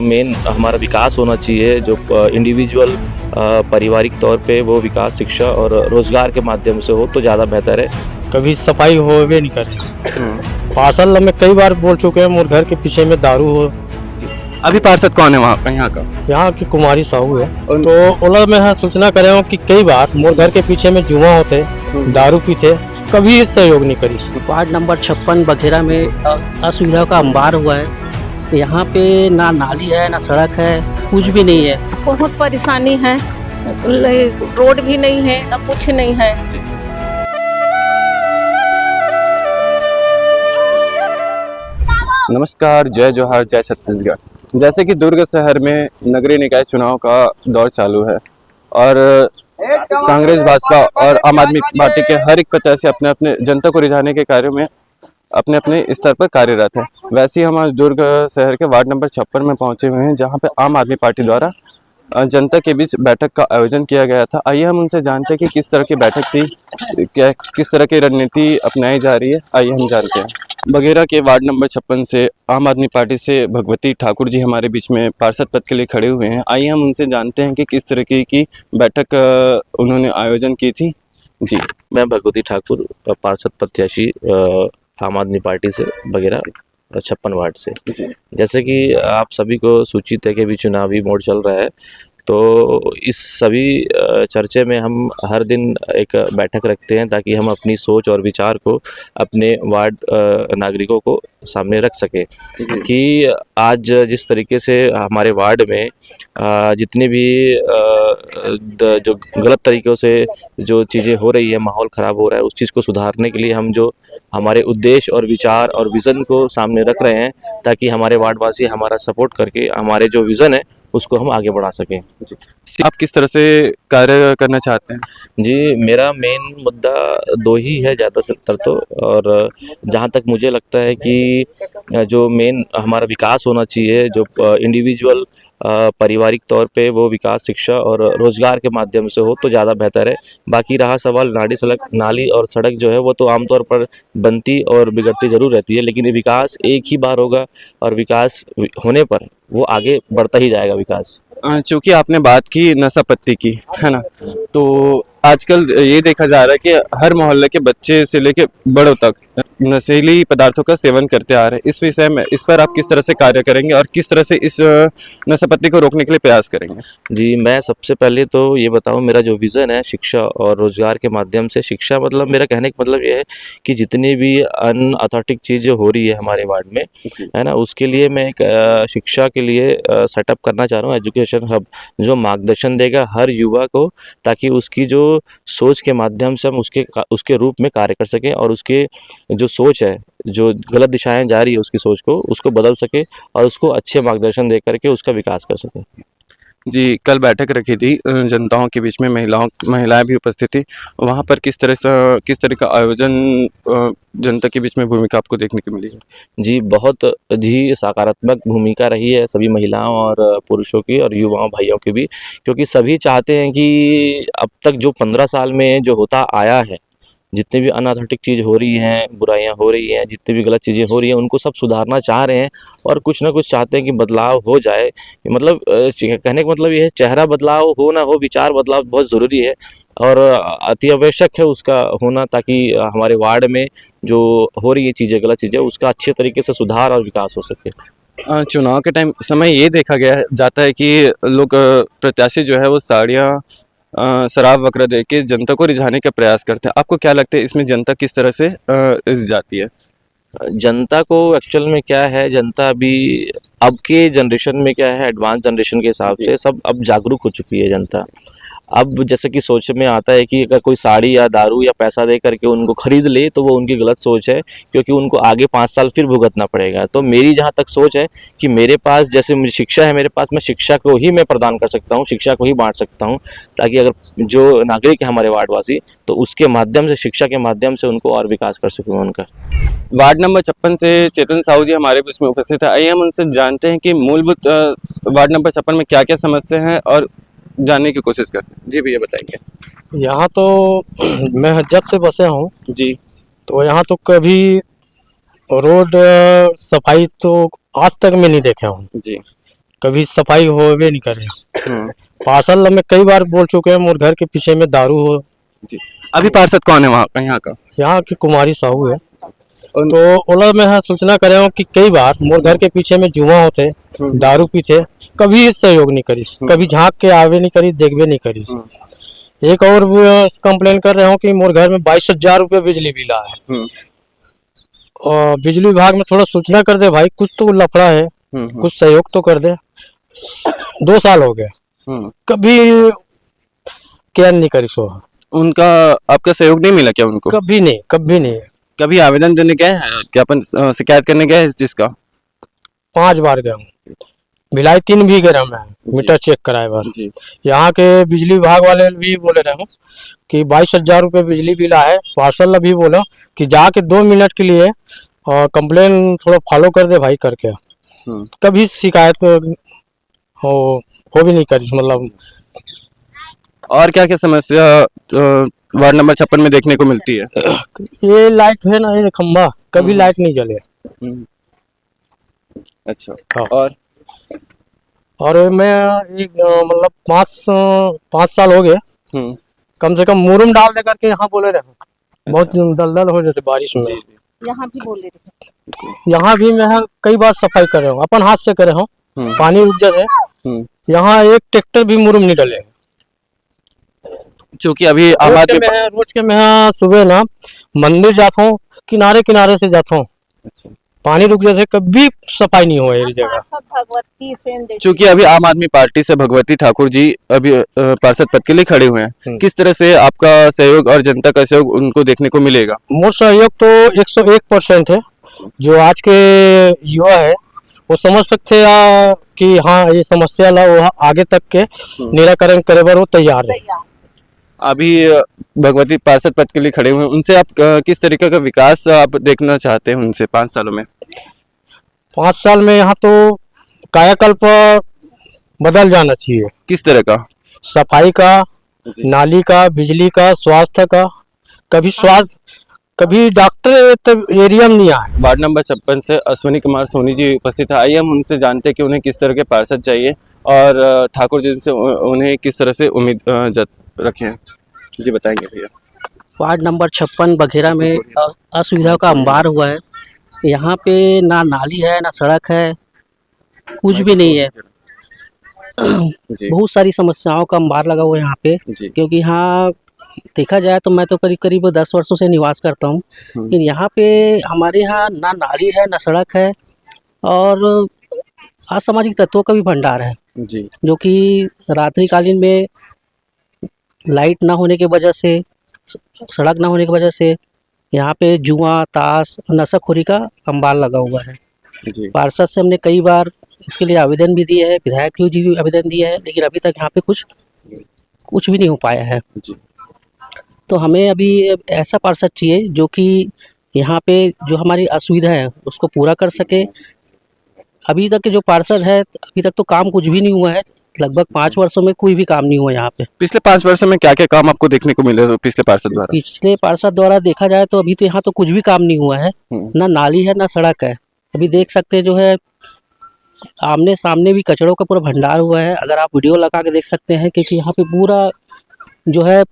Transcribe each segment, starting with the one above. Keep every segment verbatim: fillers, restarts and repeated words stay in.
Main हमारा विकास होना चाहिए, जो इंडिविजुअल, पारिवारिक तौर पे वो विकास शिक्षा और रोजगार के माध्यम से हो तो ज़्यादा बेहतर है। कभी सफाई होवे नहीं करे। पार्षद ला मैं कई बार बोल चुके हैं, मोर घर के पीछे में दारू हो। अभी पार्षद कौन है वहाँ पे, यहाँ का? यहाँ की कुमारी साहू है। तो ओला मैं हाँ सूचना करे हूँ कि कई बार मोर घर के पीछे में जुआ होते, दारू पीते, कभी सहयोग नहीं करिस। वार्ड नंबर छप्पन बघेरा में अ- असुविधा का अंबार हुआ है। यहाँ पे ना नाली है, ना सड़क है, कुछ भी नहीं है। बहुत परेशानी है, ले- रोड भी नहीं है, ना कुछ नहीं है। नमस्कार, जय जोहार, जय छत्तीसगढ़। जैसे कि दुर्ग शहर में नगरीय निकाय चुनाव का दौर चालू है और कांग्रेस, भाजपा और आम आदमी पार्टी के हर एक प्रत्याशी अपने अपने जनता को रिझाने के कार्यों में अपने अपने स्तर पर कार्यरत है। वैसे ही हम आज दुर्ग शहर के वार्ड नंबर छप्पन में पहुंचे हुए हैं, जहां पे आम आदमी पार्टी द्वारा अ, जनता के बीच बैठक का आयोजन किया गया था। आइए हम उनसे जानते हैं कि किस तरह की बैठक थी, क्या, किस तरह की रणनीति अपनाई जा रही है, आइए हम जानते हैं। बघेरा के वार्ड नंबर छप्पन से आम आदमी पार्टी से भगवती ठाकुर जी हमारे बीच में पार्षद पद के लिए खड़े हुए हैं। आइए हम उनसे जानते हैं कि किस तरीके की बैठक अ, उन्होंने आयोजन की थी। जी। मैं भगवती ठाकुर, अ, पार्षद प्रत्याशी, अ, आम आदमी पार्टी से बघेरा, अ, छप्पन वार्ड से। जी। जैसे कि आप सभी को सूचित है कि अभी चुनावी मोड़ चल रहा है, तो इस सभी, अ, चर्चे में हम हर दिन एक बैठक रखते हैं, ताकि हम अपनी सोच और विचार को अपने वार्ड, अ, नागरिकों को सामने रख सकें कि आज जिस तरीके से हमारे वार्ड में, अ, जितने भी, अ, द-, जो गलत तरीक़ों से जो चीज़ें हो रही है, माहौल ख़राब हो रहा है, उस चीज़ को सुधारने के लिए हम जो हमारे उद्देश्य और विचार और विज़न को सामने रख रहे हैं, ताकि हमारे वार्डवासी हमारा सपोर्ट करके हमारे जो विज़न है, उसको हम आगे बढ़ा सकें। आप किस तरह से कार्य करना चाहते हैं? जी, मेरा मेन मुद्दा दो ही है ज़्यादातर तो, और जहाँ तक मुझे लगता है कि जो मेन हमारा विकास होना चाहिए, जो, अ, इंडिविजुअल, अ, पारिवारिक तौर पे वो विकास शिक्षा और रोज़गार के माध्यम से हो तो ज़्यादा बेहतर है। बाकी रहा सवाल नाली सड़क, नाली और सड़क जो है, वो तो आमतौर पर बनती और बिगड़ती ज़रूर रहती है, लेकिन ये विकास एक ही बार होगा और विकास होने पर वो आगे बढ़ता ही जाएगा विकास। अ, चूँकि आपने बात की नशा पत्ती की, है ना, तो आजकल ये देखा जा रहा है कि हर मोहल्ले के बच्चे से लेके बड़ों तक नशीली पदार्थों का सेवन करते आ रहे हैं। इस विषय में, इस पर आप किस तरह से कार्य करेंगे और किस तरह से इस, अ, नशा पत्ती को रोकने के लिए प्रयास करेंगे? जी, मैं सबसे पहले तो ये बताऊँ, मेरा जो विज़न है शिक्षा और रोज़गार के माध्यम से, शिक्षा मतलब मेरा कहने का मतलब ये है कि जितनी भी अनअथॉरिटी चीज़ जो हो रही है हमारे वार्ड में, जी। है ना, उसके लिए मैं एक, अ, शिक्षा के लिए, अ, सेटअप करना चाह रहा हूँ, एजुकेशन हब, जो मार्गदर्शन देगा हर युवा को, ताकि उसकी जो सोच के माध्यम से हम उसके का-, उसके रूप में कार्य कर सकें और उसके जो सोच है, जो गलत दिशाएं जा रही है उसकी सोच को, उसको बदल सके और उसको अच्छे मार्गदर्शन दे करके उसका विकास कर सके। जी, कल बैठक रखी थी, अ, जनताओं के बीच में, महिलाओं, महिलाएं भी उपस्थित थी, वहाँ पर किस तरह से, किस तरह का आयोजन, अ, जनता के बीच में भूमिका आपको देखने को मिली है? जी, बहुत जी सकारात्मक भूमिका रही है सभी महिलाओं और पुरुषों की और युवाओं भाइयों की भी, क्योंकि सभी चाहते हैं कि अब तक जो पन्द्रह साल में जो होता आया है, जितनी भी अनअथॉरिटी चीज़ हो रही हैं, बुराइयाँ हो रही हैं, जितनी भी गलत चीज़ें हो रही हैं, उनको सब सुधारना चाह रहे हैं और कुछ ना कुछ चाहते हैं कि बदलाव हो जाए। मतलब, अ, च-, कहने का मतलब ये है, चेहरा बदलाव हो ना हो, विचार बदलाव बहुत ज़रूरी है और अति आवश्यक है उसका होना, ताकि, अ, हमारे वार्ड में जो हो रही है चीज़ें, गलत चीज़ें, उसका अच्छे तरीके से सुधार और विकास हो सके। अ, चुनाव के टाइम समय ये देखा गया है, जाता है कि लोग, अ, प्रत्याशी जो है वो साड़ियाँ, अ, शराब वगैरह दे के जनता को रिझाने का प्रयास करते हैं। आपको क्या लगता है इसमें जनता किस तरह से, अ, रिझ जाती है? जनता को एक्चुअल में क्या है, जनता अभी अब के जनरेशन में क्या है, एडवांस जनरेशन के हिसाब जी। से सब अब जागरूक हो चुकी है जनता। अब जैसे कि सोच में आता है कि अगर कोई साड़ी या दारू या पैसा दे करके उनको खरीद ले तो वो उनकी गलत सोच है, क्योंकि उनको आगे पाँच साल फिर भुगतना पड़ेगा। तो मेरी जहाँ तक सोच है कि मेरे पास जैसे मुझे शिक्षा है, मेरे पास मैं शिक्षा को ही मैं प्रदान कर सकता हूँ, शिक्षा को ही बाँट सकता हूँ, ताकि अगर जो नागरिक है हमारे वार्डवासी, तो उसके माध्यम से, शिक्षा के माध्यम से उनको और विकास कर सकूँ उनका। वार्ड नंबर छप्पन से चेतन साहू जी हमारे बीच में उपस्थित है। आइए हम उनसे जानते हैं कि मूलभूत, अ, वार्ड नंबर छप्पन में क्या-क्या समस्या हैं और जानने की कोशिश करते हैं। जी भैया, बताएंगे। यहाँ तो मैं जब से बसा हूँ, जी। तो यहाँ तो कभी रोड, अ, सफाई तो आज तक मैं नहीं देखा हूँ। जी। कभी सफाई होबे नहीं करे। हम्म। पार्षद ला मैं कई बार बोल चुके हैं, मोर घर के पीछे में दारू हो। जी। अभी पार्षद कौन है वहाँ का, यहाँ का? यहाँ की कुमारी साहू है। उन- तो ओला मैं हाँ सूचना करे हूँ कि कई बार मोर घर के पीछे में जुआ होते, हम्म। दारू पीते, कभी सहयोग नहीं करिस, हम्म। कभी झांक के आवे नहीं करिस, देखबे नहीं करिस। हम्म। एक और भी, अ, कंप्लेन कर रहे हो कि मोर घर में बाईस हजार रुपये बिजली बिल आया है। हम्म। और बिजली विभाग में थोड़ा सूचना कर दे भाई, कुछ तो लफड़ा है, हम्म, हम्म। कुछ सहयोग तो कर दे। दो साल हो गए, हम्म। कभी केयर नहीं करी सो। उनका, आपका सहयोग नहीं मिला क्या उनको? कभी नहीं, कभी नहीं। कभी आवेदन देने गए हैं, ज्ञापन, अ, शिकायत करने गए हैं इस चीज़ का? पांच बार गए हूँ, भिलाई तीन भी गए हूँ मैं, जी। मीटर चेक कराए बार। जी। यहाँ के बिजली विभाग वाले भी बोले रहे हूँ कि बाईस हजार रुपये बिजली बिल आए, पार्षद ला भी बोला कि जाके दो मिनट के लिए, अ, कंप्लेन थोड़ा फॉलो कर दे भाई करके। हम्म। कभी शिकायत हो, हो भी नहीं करी, मतलब। और क्या-क्या समस्या, अ, वार्ड नंबर छप्पन में देखने को मिलती है? ये लाइट है ना, ये खंभा, कभी हम्म। लाइट नहीं जले। हम्म। अच्छा। हाँ। और? और मैं एक, अ, मतलब पाँच, अ, पाँच साल हो गए। हम्म। कम से कम मुरुम डाल दे करके यहाँ बोले रहे। बहुत अच्छा। दलदल हो जाते बारिश में। जी, जी। यहाँ भी बोले रहे। यहाँ भी मैं कई बार सफाई करे हूँ, अपन हाथ से करे हूँ। हम्म। पानी रुक जाते। हम्म। यहाँ एक ट्रैक्टर भी मुरुम नहीं डले। चूंकि अभी आम रोज के आदमी मैं, रोज के मैं सुबह ना मंदिर जाता हूँ, किनारे किनारे से जाता हूँ। अच्छा। पानी रुक जाते, कभी सफाई नहीं हुआ ये जगह। पार्षद भगवती सेन जैसे। चूंकि अभी आम आदमी पार्टी से भगवती ठाकुर जी अभी, अ, पार्षद पद के लिए खड़े हुए हैं, हम्म। किस तरह से आपका सहयोग और जनता का सहयोग उनको देखने को मिलेगा? मोर सहयोग तो एक सौ एक परसेंट है। जो आज के युवा है, वो समझ सकते हैं, आ, कि हाँ, ये समस्या ला वो आगे तक के हम्म। निराकरण करे बर वो तैयार है। तैयार। अभी, अ, भगवती पार्षद पद के लिए खड़े हुए हैं, उनसे आप, अ, किस तरीके का विकास आप देखना चाहते हैं उनसे पाँच सालों में? पाँच साल में यहाँ तो कायाकल्प बदल जाना चाहिए। किस तरह का? सफाई का, जी। नाली का, बिजली का, स्वास्थ्य का। कभी स्वास्थ्य, कभी डॉक्टर तो एरिया में नहीं आए। वार्ड नंबर छप्पन से अश्विनी कुमार सोनी जी उपस्थित है। आइए, हम उनसे जानते हैं कि उन्हें किस तरह के पार्षद चाहिए और, अ, ठाकुर जी से उ-, उन्हें किस तरह से उम्मीद, अ, जत-, रखे हैं। जी, बताएंगे भैया। वार्ड नंबर छप्पन बघेरा में, अ, असुविधा का अंबार हुआ है। यहाँ पे ना नाली है, ना सड़क है, कुछ भी नहीं है। जी। बहुत सारी समस्याओं का अंबार लगा हुआ है यहाँ पे, जी। क्योंकि यहाँ देखा जाए तो मैं तो करीब करीब दस वर्षों से निवास करता हूँ। हम्म। लेकिन यहाँ पे हमारे यहाँ ना नाली है, ना सड़क है और असामाजिक तत्वों का भी भंडार है, जी। जो कि रात्रिकालीन में लाइट ना होने की वजह से, स-, सड़क ना होने की वजह से यहाँ पे जुआ, ताश, नशाखोरी का अंबार लगा हुआ है। जी। पार्षद से हमने कई बार इसके लिए आवेदन भी दिए हैं, विधायक जी भी आवेदन दिए हैं, लेकिन अभी तक यहाँ पे कुछ, कुछ भी नहीं हो पाया है। जी। तो हमें अभी ऐसा पार्षद चाहिए जो कि यहाँ पे जो हमारी असुविधा है, उसको पूरा कर सके। अभी तक के जो पार्षद है, अभी तक तो काम कुछ भी नहीं हुआ है। लगभग पाँच वर्षों में कोई भी काम नहीं हुआ यहाँ पे। पिछले पाँच वर्षों में क्या-क्या काम आपको देखने को मिले पिछले पार्षद द्वारा? पिछले पार्षद द्वारा देखा जाए तो अभी तो यहाँ तो कुछ भी काम नहीं हुआ है। हम्म। ना नाली है, ना सड़क है। अभी देख सकते हैं जो है आमने सामने भी कचड़ों का पूरा भंडार हुआ है। अगर आप वीडियो लगा के देख सकते हैं, क्योंकि यहाँ पे पूरा जो है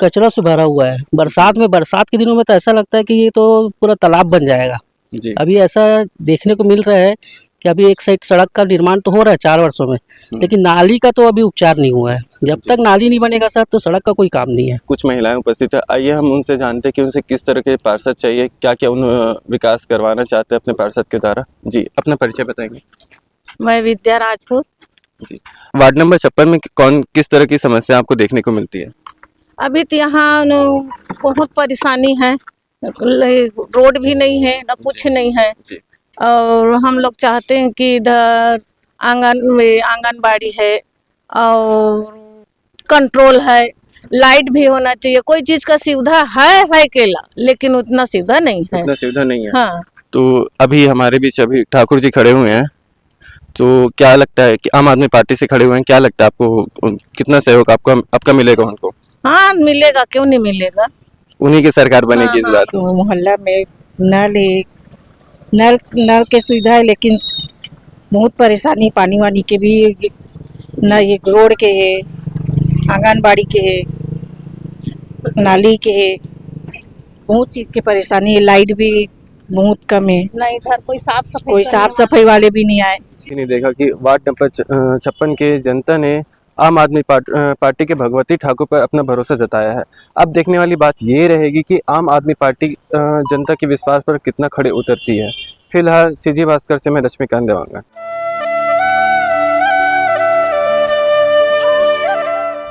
कचरा से भरा हुआ है। बरसात में, बरसात के दिनों में तो ऐसा लगता है कि ये तो पूरा तालाब बन जाएगा। जी। अभी ऐसा देखने को मिल रहा है कि अभी एक साइड सड़क का निर्माण तो हो रहा है चार वर्षों में, हम्म। लेकिन नाली का तो अभी उपचार नहीं हुआ है। जब जी। तक नाली नहीं बनेगा सर, तो सड़क का कोई काम नहीं है। कुछ महिलाएं उपस्थित है, आइए हम उनसे जानते हैं कि उनसे किस तरह के पार्षद चाहिए, क्या-क्या उन, अ, विकास करवाना चाहते हैं अपने पार्षद के द्वारा। जी, अपना परिचय बताएंगे। मैं विद्या राजपूत। जी। वार्ड नंबर छप्पन में कौन, किस तरह की समस्या आपको देखने को मिलती है? अभी तो यहाँ न बहुत परेशानी है, ले-, रोड भी नहीं है, ना कुछ जी। नहीं है। जी। और हम लोग चाहते हैं कि इधर आंगन, वे आंगनबाड़ी है और कंट्रोल है, लाइट भी होना चाहिए। कोई चीज का सुविधा है, है केला, लेकिन उतना सुविधा नहीं है। उतना सुविधा नहीं है। हाँ। तो अभी हमारे बीच अभी ठाकुर जी खड़े हुए हैं, तो क्या लगता है कि आम आदमी पार्टी से खड़े हुए हैं, क्या लगता है आपको, उन-, कितना सहयोग आपका, आपका मिलेगा उनको? हाँ, मिलेगा, क्यों नहीं मिलेगा? उन्हीं की सरकार बनेगी हाँ, इस हाँ। बार? तो मोहल्ला में नल है, नल, नल के सुविधा है, लेकिन बहुत परेशानी, पानी वानी के भी, ना ये रोड के है, आंगनबाड़ी के है, नाली के है, बहुत चीज के परेशानी है। लाइट भी बहुत कम है, ना इधर कोई साफ सफाई कोई करने साफ वाला। सफाई वाले भी नहीं आए। ये नहीं देखा कि वार्ड नंबर छप्पन के जनता ने आम आदमी पार्ट- अ, पार्टी के भगवती ठाकुर पर अपना भरोसा जताया है। अब देखने वाली बात ये रहेगी कि आम आदमी पार्टी अ, जनता के विश्वास पर कितना खड़े उतरती है। फिलहाल सीजी भास्कर से मैं लक्ष्मीकांत देवांगन।